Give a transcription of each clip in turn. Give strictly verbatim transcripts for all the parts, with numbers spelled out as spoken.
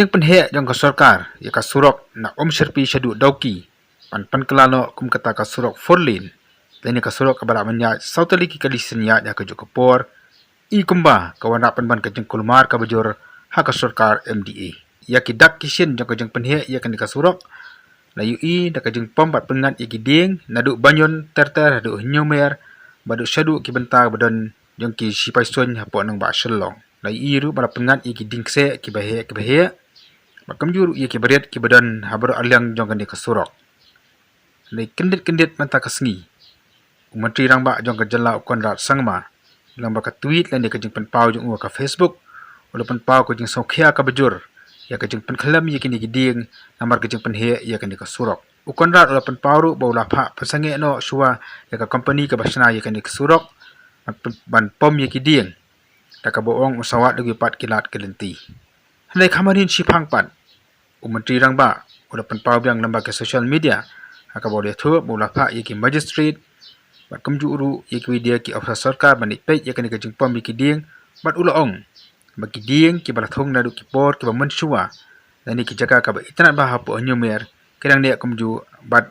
Jingpynheh jong ka sorkar ïa ka surok na Umshyrpi shaduh Dawki, ban pynkylla noh kum kata ka surok four lane, lane ka surok kaba lah ban ïaid saw tylli ki kali sien ïaid ha kajuh ka por, i kumba ka wanrah pynban ka jingkulmar kaba jur ha ka sorkar M D A. Ïa ki dak ki shin jong ka jingpynheh ïa kane ka surok la ïohi da ka jingpom bad pynngat ïa ki dieng naduh Banjul ter ter haduh Hynñiewmer, bad haduh shaduh ki bynta ba don jong ki shipai suiñ hapoh nongbah Shillong. La ïohi ruh ba la pynngat ïa ki dieng kseh kiba heh kiba heh, bad kumjuh ruh ïa ki barit kiba don ha baroh arliang jong kane ka surok. Hynrei kyndit kyndit mynta ka sngi, u Myntri Rangbah jong ka jylla, u Conrad Sangma, lyngba ka tweet lane ka jingpynpaw jong u ha ka Facebook, u la pynpaw ka jingsngewkhia kaba jur ïa ka jingpynkhyllem ïa kine ki dieng namar ka jingpynheh ïa kane ka surok. U Conrad u la pynpaw ruh ba u la phah pynsangeh noh shuwa ïa ka kompani kaba shna ïa kane ka surok ban pyn-, ban pom ïa ki dieng, da kaba ong u sa wad da kiwei pat ki lad ki lynti. Hynrei kham hadien shiphang pat, u Myntri Rangbah u la pynpaw biang lyngba ki social media ha kaba u la ïathuh ba u la phah ïa ki magistrate bad kumjuh ruh ïa kiwei de ki ophisar sorkar ban leit peit ïa kane ka jingpom ïa ki dieng, bad u la ong ba ki dieng kiba la thung naduh ki por kiba mynshuwa lane ki jaka kaba itynnad bha hapoh Hynñiewmer ki dang neh kumjuh, bad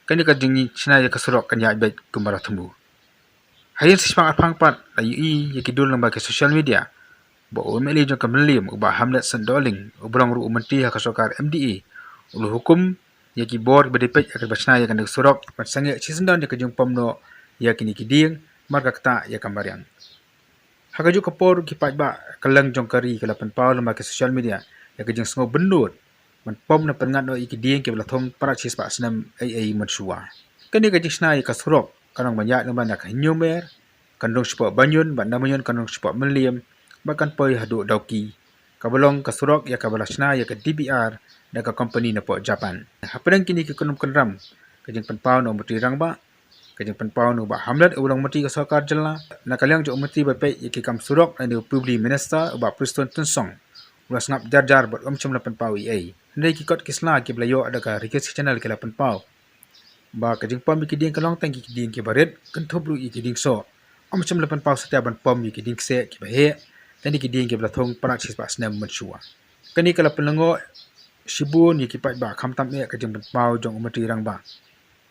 kane ka jingshna ïa ka surok kan ïaid beit kumba la thmu. Hadien sa shiphang arphang pat la ïohi ïa ki dur lyngba ki social media ba u M L A jong ka Mylliem, u Bah Hamlet Saint Dohling, uba long ruh u Myntri ha ka sorkar M D A, u la hukum ïa ki bor ba dei peit ïa kaba shna ïa kane ka surok ban sangeh shisyndon ïa ka jingpom noh ïa kine ki dieng, namar ka ktah ïa ka mariang. Ha kajuh ka por ki paidbah kylleng jong ka ri ki la pynpaw lyngba ki social media ïa ka jingsngewbynnud ban pom ne pynngat noh ïa ki dieng kiba la thung palat shispah snem ei ei mynshuwa. Kane ka jingshna ïa ka surok kan long ban ïaid lyngba na ka Hynñiewmer, kan rung shapoh Banjul, bad na Banjul kan rung shapoh Mylliem, bad kan poi haduh Dawki, kaba long ka surok ïa kaba la shna ïa ka D P R da ka kompani napoh Japan. Hapdeng kine ki kynrum kynram, ka jingpynpaw na u Myntri Rangbah, ka jingpynpaw na u Bah Hamlet uba long Myntri ka sorkar jylla, na ka liang jong u Myntri ba peit ïa ki kam surok lane u P W D Minister, u Bah Prestone Tynsong, u la sngap jar jar bad um shym la pynpaw ei ei. Hynrei ki kot ki sla kiba la ïoh da ka Rikisi Channel ki la pynpaw ba ka jingpom ïa ki dieng kan long tang ïa ki dieng kiba rit, kynthup ruh ïa ki dieng soh. Um shym la pynpaw satia ban pom ïa ki dieng kseh kiba heh lane ki dieng kiba la thung palat shispah snem mynshuwa. Kane ka la pynlyngngoh shibun ïa ki paidbah, khamtam eh ka jingpynpaw jong u Myntri Rangbah.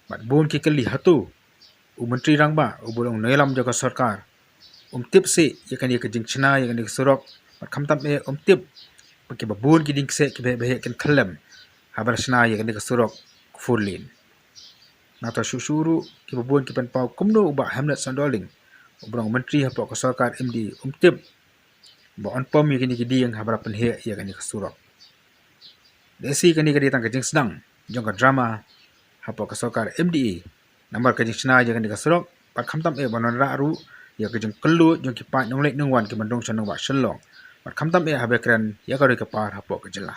Bad bun ki kylli, hato u Myntri Rangbah uba long nongïalam jong ka sorkar um tip seh ïa kane ka jingshna ïa kane ka surok, bad khamtam eh um tip ba kiba bun ki dieng kseh kiba heh ba heh kin khyllem haba la shna ïa kane ka surok four lane? Nangta shuh shuh ruh kiba bun ki pynpaw kumno u Bah Hamlet Saint Dohling uba long Myntri hapoh ka sorkar M D A um tip ba yn pom ïa kine ki dieng haba la pynheh ïa kane ka surok. Lehse kane ka dei tang ka jingsdang jong ka drama hapoh ka sorkar M D A namar ka jingshna ïa kane ka surok, bad khamtam eh ban wanrah ruh ïa ka jingkylluid jong ki paid nongleit nongwan kiban rung sha nongbah Shillong, bad khamtam eh haba kren ïa ka ri ka par hapoh ka jylla.